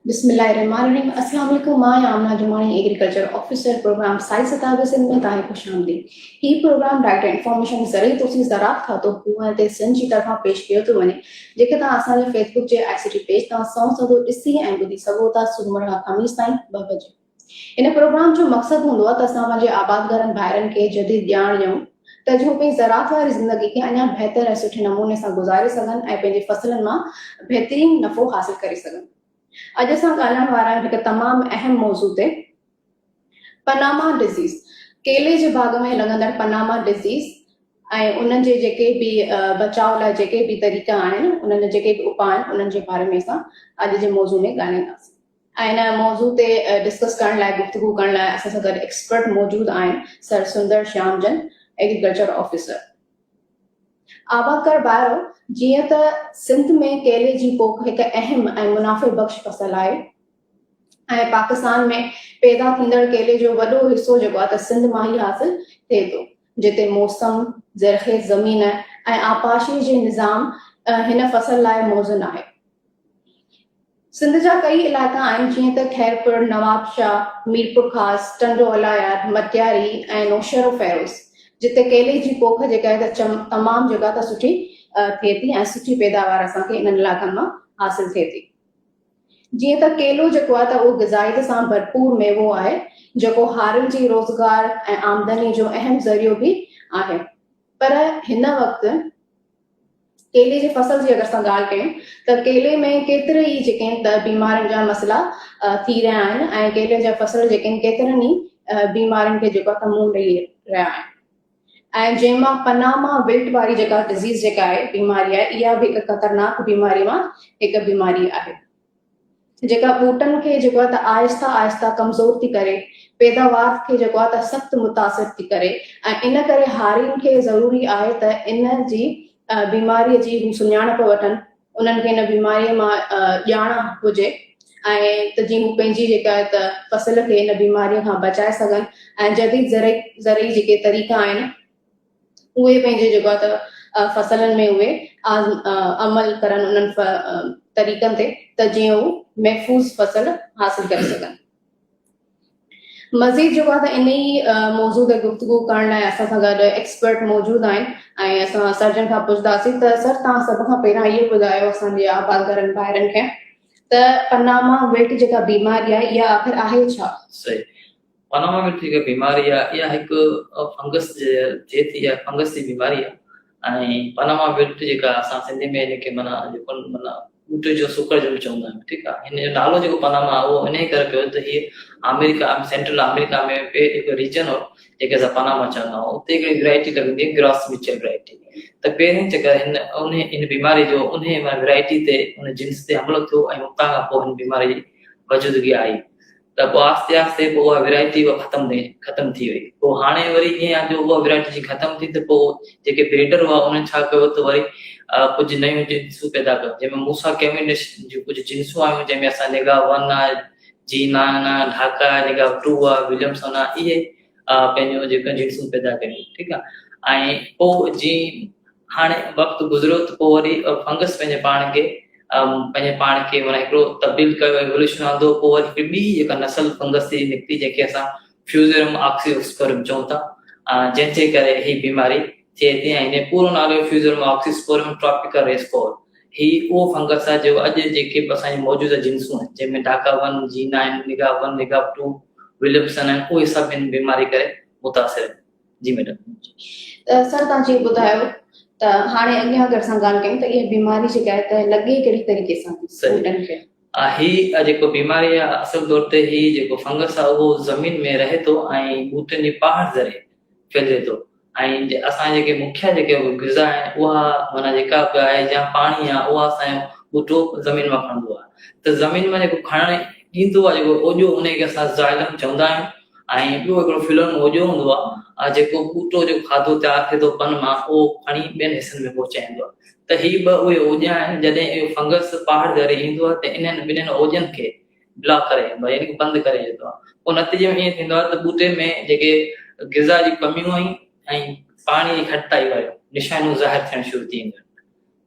بسم الله الرحمٰن الرحيم اسلام عليڪم مان آهيان Amna Jamani agriculture officer programme سائي ستاب سنڌ ۾ توهان کي خوش آمديد هي پروگرام ڊائريڪٽر انفارميشن زرعي توسيع زراعت کاتو هو تي سنڌ جي طرفان پيش ڪيو ٿو وڃي جيڪي توهان اسان جي فيس بڪ جي آء سي ٽي پيج تان سنئون سڌو ڏسي ۽ ٻڌي سگهو ٿا سومر کان خميس تائين 2 بجي هن پروگرام جو مقصد هوندو آهي ته اسان پنهنجي آبادگارن ڀائرن کي جديد ڄاڻ ڏيون ته جيئن هو پنهنجي زراعت واري زندگي کي اڃا بهتر ۽ سٺي نموني سان گذاري سگهن ۽ پنهنجي فصلن مان بهترين نفعو حاصل ڪري سگهن. اڄ اسان ڳالهائڻ وارا آهيون هڪ تمام اهم موضوع تي پناما ڊزيز ڪيلي جي باغ ۾ لڳندڙ پناما ڊزيز ۽ انهن جي جيڪي به بچاء لاء جيڪي به طريقا آهن انهن جا جيڪي به اپاء آهن انهن جي باري ۾ اسان اڄ جي موضوع ۾ ڳالهائينداسين. ۽ ان موضوع تي ڊسڪس ڪرڻ لاء گفتگو ڪرڻ لاء اسان سان گڏ ايڪسپرٽ موجود آهن سر سندر شيام جن ايگريڪلچر آفيسر. آبادگار ڀائرو جيئن ته سنڌ ۾ ڪيلي جي پوک هڪ اهم ۽ منافعي بخش فصل آهي ۽ پاڪستان ۾ پيدا ٿيندڙ ڪيلي جو وڏو حصو جيڪو آهي ته سنڌ مان ئي حاصل ٿئي ٿو جتي موسم، زرخيز زمين ۽ آبپاشي جي نظام هن فصل لاء موزون آهي. سنڌ جا ڪئي علائقا آهن جيئن ته خيرپور، نوابشاهه، ميرپورخاص، ٽنڊو الايار، مٽياري ۽ نوشهروفيروز جتي ڪيلي جي پوک جيڪا آهي ته تمام جيڪا ته سٺي ٿئي ٿي ۽ سٺي پيداوار اسان کي انهن علائقن مان حاصل ٿئي ٿي. جيئن ته ڪيلو جيڪو آهي ته اهو غذائيت سان ڀرپور ميوو آهي جيڪو هارين جي روزگار ۽ آمدني جو اهم ذريعو به آهي پر هن وقت ڪيلي جي فصل جي اگر اسان ڳالهه ڪيون ته ڪيلي ۾ ڪيتري ئي جيڪي آهن ته بيمارين جا مسئلا ٿي رهيا آهن ۽ ڪيلي جا فصل جيڪي آهن ڪيترن ئي بيمارين کي جيڪو آهي ته منهن ڏئي رهيا آهن ۽ جنهن مان پناما ولٽ واري جيڪا ڊزيز جيڪا آهي بيماري آهي اها به هڪ خطرناڪ بيماري مان هڪ بيماري آهي. جيڪا ٻوٽن کي جيڪو آهي ته آهستي آهستي ڪمزور ٿي ڪري، پيداوار کي جيڪو آهي ته سخت متاثر ٿي ڪري ۽ ان ڪري هارين کي ضروري آهي ته ان جي بيماري جي هو سڃاڻپ وٺن، انهن کي ان بيماري مان ڄاڻ هجي ۽ ته جيئن هو پنهنجي جيڪا آهي ته فصل کي ان بيماري کان بچائي سگهن ۽ جديد زرعي زرعي جيڪي طريقا آهن اهي پنهنجي جيڪو آهي ته فصلن ۾ اهي عمل ڪرن انهن طريقن تي ته جيئن هو محفوظ فصل حاصل ڪري سگهن. مزيد جيڪو آهي ته ان ئي موضوع تي گفتگو ڪرڻ لاء اسان سان گڏ ايڪسپرٽ موجود آهن ۽ اسان سرجن کان پڇنداسين ته سر توهان سڀ کان پهريان اهو ٻڌايو اسان جي آبادگارن ڀائرن کي ته پناما ولٽ جيڪا بيماري آهي اها آخر آهي ڇا؟ صحيح پاناما ۾ جيڪا بيماري آهي اها هڪ فنگس جي ٿئي ٿي يا فنگس جي بيماري آهي ۽ پاناما ولٽ جيڪا اسان سنڌي ۾ هن کي معنيٰ جيڪو معنيٰ ٻوٽي جو سڪر جو به چوندا آهيون ٺيڪ آهي هن جو نالو جيڪو پاناما آهي اهو انهي ڪري پيو ته هي آمريڪا سينٽرل آمريڪا ۾ هڪ ريجن هو جيڪي اسان پاناما چوندا آهيون اتي هڪڙي ورائٽي لڳندي آهي گراس مچل ورائٽي ته پهرين چڪر هن انهي هن بيماري جو انهي ورائٽي تي ان جنس تي حملو ٿيو ۽ اتان کان پوء هن بيماري جي وجودگي آئي ته پوء آهستي آهستي پوء اها ورائٽي اها ختم ٿي ختم ٿي وئي پوء هاڻي وري ائين آهي جو اها ورائٽي جي ختم ٿي ته پوء جيڪي بريڊر هئا انهن ڇا ڪيو ته وري ڪجهه نيون جنسون پيدا ڪيون جنهن ۾ موسا ڪيونڊش جون ڪجهه جنسون آيون جنهن ۾ اسان نگاهه ون آهي جي نائن آهي ڍاڪا آهي نگاهه ٽو آهي وليمسن آهي اهي پنهنجون جيڪا جنسون پيدا ڪيون ٺيڪ آهي ۽ پوء جي هاڻي وقت گذريو ته پوء وري فنگس پنهنجي پاڻ کي پنهنجي پاڻ کي معنيٰ هڪڙو تبديل ڪيو ايووليوشن آندو پوء وري هڪڙي ٻي جيڪا نسل فنگس جي نڪتي جنهن کي اسان فيوزيرم آڪسيوسپورم چئون ٿا جنهن جي ڪري هي بيماري ٿئي ٿي ۽ هن جو پورو نالو فيوزيرم آڪسيسپورم ٽراپيڪل ريسڪور هي اهو فنگس آهي جيڪو اڄ جيڪي به اسان جي موجوده جنسون آهن جنهن ۾ ڍاڪا ون جي نائن نگا ون نگا ٽو وليمسن آهن اهي سڀ هن بيماري ڪري متاثر آهن جي ميڊم. ته سر توهان جيئن ٻڌايو ته هاڻي اڳيان اگر اسان ڳالهه ڪيون ته اها بيماري جيڪا آهي ته لڳي ڪهڙي طريقي سان ٿي ٻوٽن کي؟ هي جيڪو بيماري آهي اصل طور تي هي جيڪو فنگس آهي اهو زمين ۾ رهي ٿو ۽ ٻوٽن جي پاڙ ذريعي ڦهلجي ٿو ۽ اسان جيڪي مکيه جيڪي غذا آهن اها معنيٰ جيڪا به آهي يا پاڻي آهي اها اسان جو ٻوٽو زمين مان کڻندو آهي ته زمين مان جيڪو کڻڻ ايندو آهي جيڪو اوڄو ان کي اسان زائلم چوندا آهيون ۽ ٻيو هڪڙو فلون اوڄو هوندو آهي جيڪو ٻوٽو جو کاڌو تيار ٿئي ٿو پن مان اهو کڻي ٻين حصن ۾ پهچائيندو آهي ته هي ٻه اهي اوڄا آهن جڏهن اهو فنگس پهاڙ ذريعي ايندو آهي ته انهن ٻنهين اوڄن کي بلاڪ ڪري ڇڏيندو آهي يعني ڪه بند ڪري ڇڏيندو آهي پوء نتيجي ۾ ائين ٿيندو آهي ته ٻوٽي ۾ جيڪي غذا جي ڪميون ۽ پاڻي جي گهٽتائي واريون نشانيون ظاهر ٿيڻ شروع ٿي وينديون آهن.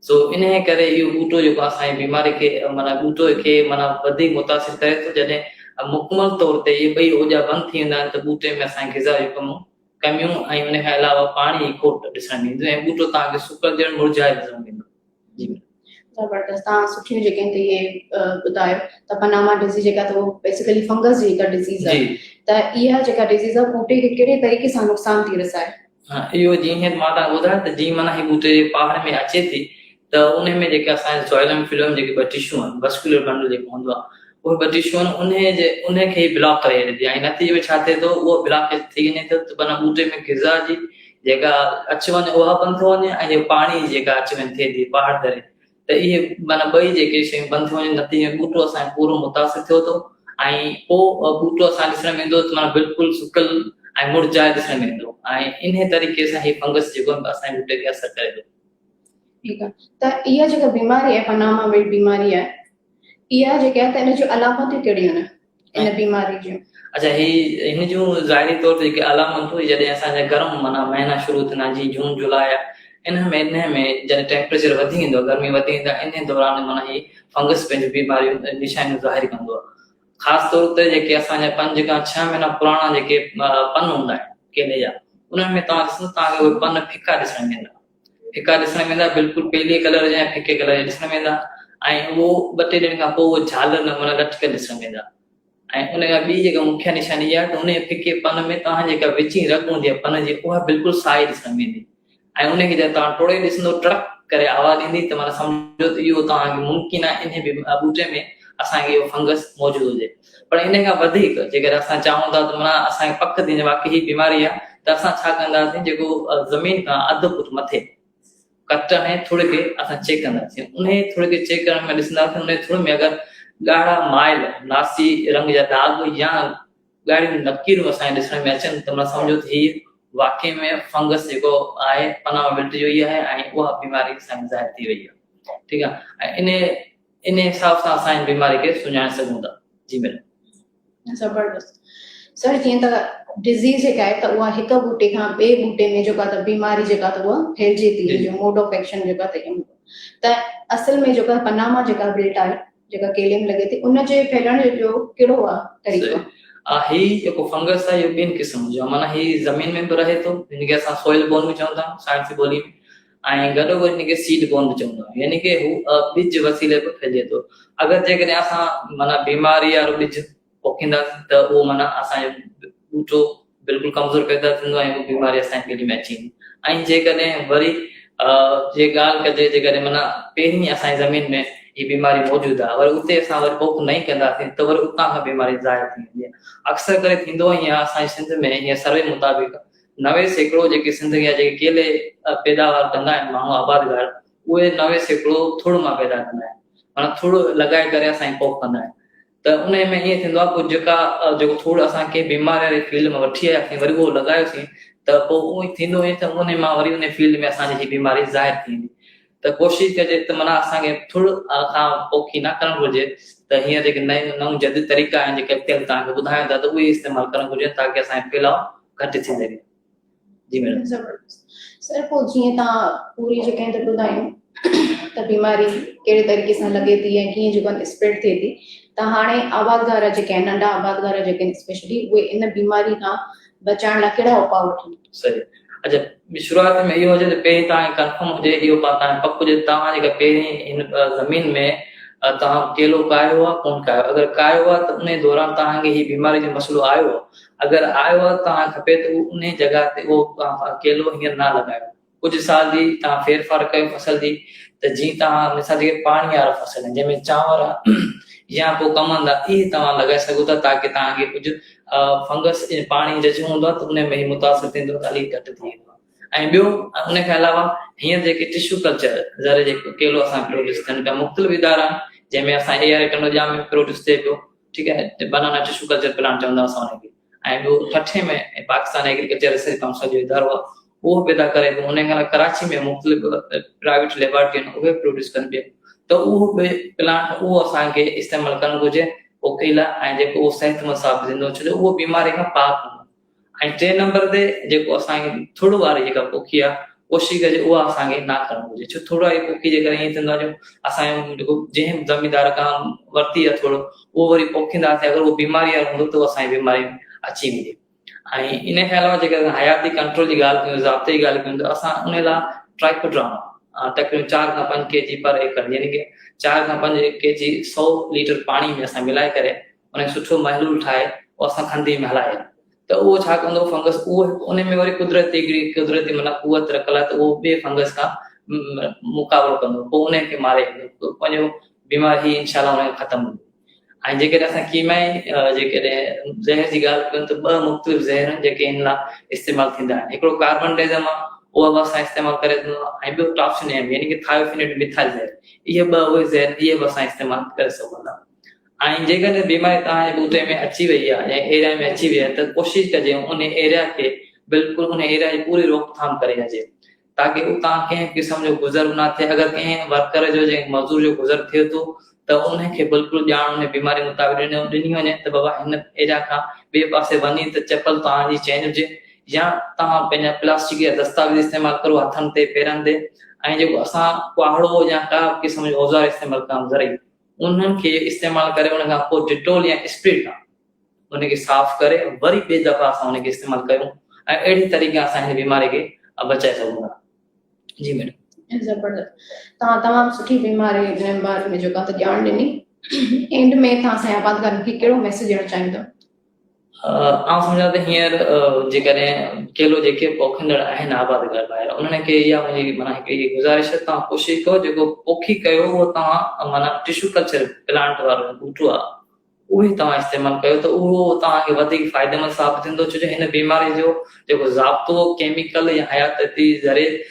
سو انهيء ڪري اهو ٻوٽو جيڪو اسان جي بيماري کي معنيٰ ٻوٽو کي معنيٰ وڌيڪ متاثر ڪري ٿو جڏهن مڪمل طور تي اهي ٻئي اوڄا بند ٿي ويندا آهن ته ٻوٽي ۾ اسان کي غذا جون ڪمون ڪميون ۽ ان کان علاوه پاڻي جي کوٽ ڏسڻ ۾ اينديون ۽ ٻوٽو توهان کي سڪل ڄڻ مرجهايل ڏسڻ ۾ ايندو. جي ميڊم. زبردست توهان سٺيون جيڪي آهن ته اهي ٻڌايو ته پناما ڊزيز جيڪا ته اهو بيسيڪلي فنگس جي هڪ ڊزيز آهي ته اها جيڪا ڊزيز آهي ٻوٽي کي ڪهڙي طريقي سان نقصان ٿي رسائي؟ ها اهو جيئن هينئر مان توهان کي ٻڌايو ته جيئن معنيٰ هي ٻوٽي جي پاڙ ۾ اچي ٿي ته انهي ۾ جيڪي اسان جا زوئلم فلوئم جيڪي ٻه ٽشو آهن وسڪيولر بنڊل جيڪو هوندو آهي اهي ٻه ٽشو آهن انهي جي انهي کي هي بلاڪ ڪري ڇڏي ٿي ۽ نتيجي ۾ ڇا ٿئي ٿو اهو بلاڪيج ٿي وڃي ٿو ته معنيٰ ٻوٽي ۾ غذا جي جيڪا اچ وڃ اها بند ٿيو وڃي ۽ جيڪو پاڻي جي جيڪا اچ وڃ ٿئي ٿي پهاڙ ذريعي ته اهي معنيٰ ٻئي جيڪي شيون بند ٿيو وڃن نتيجي ۾ ٻوٽو اسان جو پورو متاثر ٿيو ٿو ۽ پوء ٻوٽو اسان ڏسڻ ۾ ايندو ته معنيٰ بلڪل سڪل ۽ مرجهايل ڏسڻ ۾ ايندو ۽ انهي طريقي سان هي فنگس جيڪو آهي اسان جي ٻوٽي کي اثر ڪري ٿو. ٺيڪ آهي ته اها جيڪا بيماري آهي پناما ولٽ بيماري آهي اها جيڪا آهي ته ان جون علامتون ڪهڙيون آهن ان بيماري جون؟ اڇا هي هن جون ظاهري طور تي جيڪي علامتون جڏهن اسان جا گرم معنيٰ مهينا شروع ٿيندا آهن جيئن جون جولاء انهن ۾ انهن ۾ جڏهن ٽيمپريچر وڌي ويندو آهي گرمي وڌي ويندي آهي انهي دوران معنيٰ هي فنگس پنهنجون بيماريون نشانيون ظاهر ڪندو آهي خاص طور تي جيڪي اسان جا پنج کان ڇهه مهينا پراڻا جيڪي پن هوندا آهن ڪيلي جا انهن ۾ توهان ڏسندو توهان کي اهي پن ڦڪا ڏسڻ ۾ ايندا ڦڪا ڏسڻ ۾ ايندا بلڪل پيلي ڪلر جا ۽ ڦڪي ڪلر جا ڏسڻ ۾ ايندا ۽ اهو ٻه ٽي ڏينهن کان پوء اهو جهالر نموني لٽڪيل ڏسڻ ۾ ايندا ۽ ان کان ٻي جيڪا مکيه نشاني اها آهي ته ان ڦڪي پن ۾ توهان جيڪا وچين رڳ هوندي آهي پن جي اها بلڪل سائي ڏسڻ ۾ ايندي ۽ ان کي جڏهن توهان ٽوڙي ڏسندو ٽڙڪ ڪري آواز ايندي ته معنيٰ سمجهو ته اهو توهان کي ممڪن آهي انهي ٻوٽي ۾ اسان کي اهو فنگس موجود هجي پر انهي کان وڌيڪ جيڪڏهن اسان چاهون ٿا ته معنيٰ اسان کي پڪ ٿي وڃي واقعي هي بيماري آهي ته اسان ڇا ڪنداسين جيڪو زمين کان اڌ فوٽ مٿي ڪٽ ۽ ٿڙ کي اسان چيڪ ڪنداسين انهي ٿڙ کي چيڪ ڪرڻ ۾ ڏسنداسين انهي ٿڙ ۾ اگر ڳاڙها مائل ناسي رنگ جا داغ يا ڳاڙهيون لڪيرون اسان کي ڏسڻ ۾ اچن ته معنيٰ سمجهو ته هي واقعي ۾ فنگس جيڪو آهي پناما ولٽ جو ئي آهي ۽ اها بيماري اسان کي ظاهر ٿي وئي آهي ٺيڪ آهي ۽ انهي انهي حساب سان اسان هن بيماري کي سڃاڻي سگهون ٿا جي ميڊم. زبردست سر جيئن ته ڊزيز جيڪا آهي ته اها هڪ ٻوٽي کان ٻئي ٻوٽي ۾ جيڪا ته بيماري جيڪا ته اها ڦهلجي ٿي ان جو موڊ آف ايڪشن جيڪا ته اهو ته اصل ۾ جيڪا پناما جيڪا بلٽ آهي جيڪا ڪيلي ۾ لڳي ٿي ان جي ڦهلڻ جو ڪهڙو آهي طريقو؟ هي جيڪو فنگس آهي اهو ٻن قسم جو آهي معنيٰ هي زمين ۾ به رهي ٿو هن کي اسان سوئل بون به چوندا آهيون سائنسي ٻولي ۾ ۽ گڏوگڏ ان کي سيڊ بون به چوندا آهيون يعني ڪي هو ٻج وسيلي به ڦهلجي ٿو اگر جيڪڏهن اسان معنيٰ بيماري وارو ٻج پوکينداسين ته اهو معنيٰ اسان جو ٻوٽو بلڪل ڪمزور پيدا ٿيندو ۽ اهو بيماري اسان جي ٻج ۾ اچي ويندي ۽ جيڪڏهن وري جي ڳالهه ڪجي جيڪڏهن معنيٰ پهرين اسان جي زمين ۾ هي بيماري موجود آهي وري اتي اسان وري پوک نه ڪنداسين ته وري اتان کان بيماري ظاهر ٿي ويندي آهي اڪثر ڪري ٿيندو ائين آهي اسان جي سنڌ ۾ هيئن سروي مطابق 90% جيڪي سنڌ جا جيڪي ڪيلي پيداوار ڪندا آهن ماڻهو آبادگار اهي 90% ٿڙ مان پيدا ڪندا آهن معنيٰ ٿڙ لڳائي ڪري اسان جي پوک ڪندا آهن ته ان ۾ ائين ٿيندو آهي پوء جيڪا جيڪو ٿڙ اسان ڪنهن بيماري واري فيلڊ مان وٺي آياسين وري اهو لڳايوسين ته پوء اهو ٿيندو ائين ته ان مان وري ان فيلڊ ۾ اسان جي هي بيماري ظاهر ٿي ويندي ته ڪوشش ڪجي ته معنيٰ اسان کي ٿڙ کان پوکي نه ڪرڻ گهرجي ته هينئر جيڪي نئين نئون جديد طريقا آهن جيڪي اڳتي هلي توهان کي ٻڌايون ٿا ته اهي استعمال ڪرڻ گهرجن تاڪه اسان جو ڦهلاء گهٽ ٿي سگهي. جي ميڊم. زبردست سر پوء جيئن توهان پوري جيڪا آهن ته ٻڌايون ته بيماري ڪهڙي طريقي سان لڳي ٿي ۽ ڪيئن جيڪو آهن اسپريڊ ٿئي ٿي ته هاڻي آبادگار جيڪي آهن ننڍا آبادگار جيڪي آهن اسپيشلي اهي ان بيماري کان بچائڻ لاء ڪهڙا اپاء وٺن؟ صحيح اچا شروعات ۾ اهو هجي ته پهرين توهان کي ڪنفرم هجي اهو توهان کي پڪ هجي توهان جيڪا پهرين هن زمين ۾ توهان ڪيلو ڪاهيو آهي ڪون ڪاهيو اگر ڪاهيو آهي ته ان دوران توهان کي هي بيماري جو مسئلو آيو آهي اگر آيو آهي توهان کي کپي ته ان جڳهه تي اهو ڪيلو هينئر نه لڳايو ڪجهه سال جي توهان ڦير ڦار ڪيو فصل جي ته جيئن توهان مثال جيڪي پاڻي وارا فصل آهن جنهن ۾ چانور آهي يا پوء ڪمند آهي اهي توهان لڳائي سگهو ٿا تاڪه توهان کي ڪجهه فنگس پاڻي ججهو هوندو آهي ته ان ۾ هي متاثر ٿيندو ته الائي گهٽ ٿي ويندو آهي ۽ ٻيو ان کان علاوه هينئر جيڪي ٽشو ڪلچر ذري جيڪو ڪيلو اسان پروڊيوس ٿين پيا مختلف ادارا آهن جنهن ۾ اسان اي آر ٽنڊو ڄام ۾ پروڊيوس ٿئي پيو ٺيڪ آهي بنانا ٽشو ڪلچر پلانٽ چوندا اسان ان کي ۽ ٻيو ٺٽي ۾ پاڪستان ايگريڪلچر ريسرچ ڪائونسل جو ادارو آهي اهو پيدا ڪري ٿو ان کان علاوه ڪراچي ۾ مختلف پرائيويٽ ليبارٽري آهن اهي پروڊيوس ڪن پيا ته اهو به پلانٽ اهو اسان کي استعمال ڪرڻ گهرجي پوکي لاء ۽ جيڪو اهو صحت مند ثابت ٿيندو ڇو جو اهو بيماري کان پاڪ هوندو ۽ ٽئين نمبر تي جيڪو اسان کي ٿڙ واري جيڪا پوکي آهي ڪوشش ڪجي اها اسان کي نه ڪرڻ گهرجي ڇو ٿورا ئي پوکي جي ڪري ائين ٿيندو آهي جو اسان جو جيڪو جنهن زميندار کان ورتي آهي ٿورو اهو وري پوکينداسين اگر اهو بيماري وارو هوندو ته اسان جي بيماري اچي ويندي ۽ ان کان علاوه جيڪڏهن حياتي ڪنٽرول جي ڳالهه ڪيون ضابطي جي ڳالهه ڪيون ته اسان ان لاء ٽرائيڪوڊراما تقريبن چار کان پنج ڪي جي پر ايڪڙ يعني ڪي چار کان پنج ڪي جي سو ليٽر پاڻي ۾ اسان ملائي ڪري ان کي سٺو محلول ٺاهي اهو اسان کنڌي ۾ هلائي ته اهو ڇا ڪندو فنگس اهو ان ۾ وري قدرتي هڪڙي قدرتي معنيٰ قوت رکيل آهي ته اهو ٻئي فنگس کان مقابلو ڪندو پوء ان کي ماري ويندو پنهنجو بيماري هي انشاء الله ان کي ختم هوندي ۽ جيڪڏهن اسان ڪيميائي جيڪڏهن زهر جي ڳالهه ڪيون ته ٻه مختلف زهر آهن جيڪي هن لاء استعمال ٿيندا آهن هڪڙو ڪاربن ڊائزم آهي اها به اسان استعمال ڪري سگهون ٿا ۽ ٻيو ٽاپسن ايم يعني ڪي ٿايوفينيٽ ميٿائل زهر اهي ٻه اهي زهر اهي به اسان استعمال ڪري سگهون ٿا ۽ جيڪڏهن بيماري توهان جي ٻوٽي ۾ اچي وئي آهي يا ايريا ۾ اچي وئي آهي ته ڪوشش ڪجي ان ايريا کي بلڪل ان ايريا جي پوري روڪٿام ڪري ڇڏجي تاڪه اتان ڪنهن قسم جو گذر نه ٿئي اگر ڪنهن ورڪر جو جنهن مزور جو گذر ٿئي ٿو ته ان کي بلڪل ڄاڻ ان بيماري مطابق ڏني وڃي ته بابا هن ايريا کان ٻئي پاسي وڃي ته چپل توهان جي چينج هجي يا توهان پنهنجا پلاسٽڪ جا دستاويز استعمال ڪرو هٿن تي پيرن تي ۽ جيڪو اسان ڪهاڙو يا ڪا به قسم جو اوزار استعمال ڪيون زرعي انهن کي استعمال ڪري ان کان پوء ڊيٽول يا اسپرٽ کان ان کي صاف ڪري وري ٻئي دفعا اسان ان کي استعمال ڪيون ۽ اهڙي طريقي اسان هن بيماري کي بچائي سگهون ٿا. جي ميڊم. زبردست توهان تمام سٺي بيماري جي باري ۾ جيڪا ته ڄاڻ ڏني اينڊ ۾ توهان اسان جي آبادگارن کي ڪهڙو ميسيج ڏيڻ چاهيندو؟ آئون سمجهان ته هينئر جيڪڏهن ڪيلو جيڪي پوکيندڙ آهن آبادگار ڀائر انهن کي اها منهنجي معنيٰ هڪڙي گذارش آهي توهان ڪوشش ڪيو جيڪو پوکي ڪيو اهو توهان معنيٰ ٽشو ڪلچر پلانٽ وارو ٻوٽو آهي اهو ئي توهان استعمال ڪيو ته اهو توهان کي وڌيڪ فائديمند ثابت ٿيندو ڇو جو هن بيماري جو جيڪو ضابطو ڪيميڪل يا حياتياتي ذريعي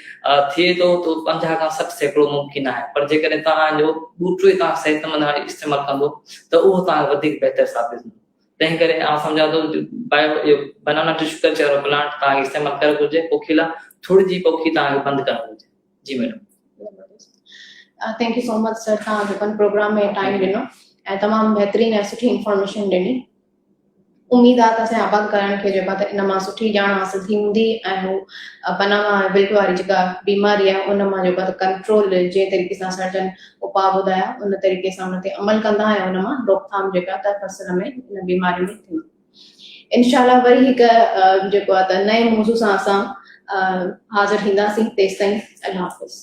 ٿئي ٿو ته 50 کان 60% ممڪن آهي پر جيڪڏهن توهان جو ٻوٽو ئي توهان صحتمند استعمال ڪندو ته اهو توهان کي وڌيڪ بهتر ثابت ٿيندو. تنهن ڪري آئون سمجهان ٿو بايو اهو بنانا ٽشو ڪلچر وارو پلانٽ توهان کي استعمال ڪرڻ گهرجي پوکي لاء ٿڙ جي پوکي توهان کي بند ڪرڻ گهرجي. جي madam. Thank you so much sir توهان جو پن پروگرام ۾ ٽائيم ڏنو ۽ تمام بهترين ۽ سٺي انفارميشن ڏني. اميد آ ته اسان جي آبادگارن کي جيڪا ته ان مان سٺي ڄاڻ حاصل ٿي هوندي ۽ هو پناما ۽ ولٽ واري جيڪا بيماري آهي ان مان جيڪو آ ته ڪنٽرول جنهن طريقي سان سرجن اپاء ٻڌايا ان طريقي سان ان تي عمل ڪندا ۽ ان مان روڪٿام جيڪا ته فصل ۾ ان بيماري ۾ ٿيندي انشاء الله وري هڪ جيڪو آ ته نئين موضوع سان اسان حاضر ٿينداسين تيستائين الله حافظ.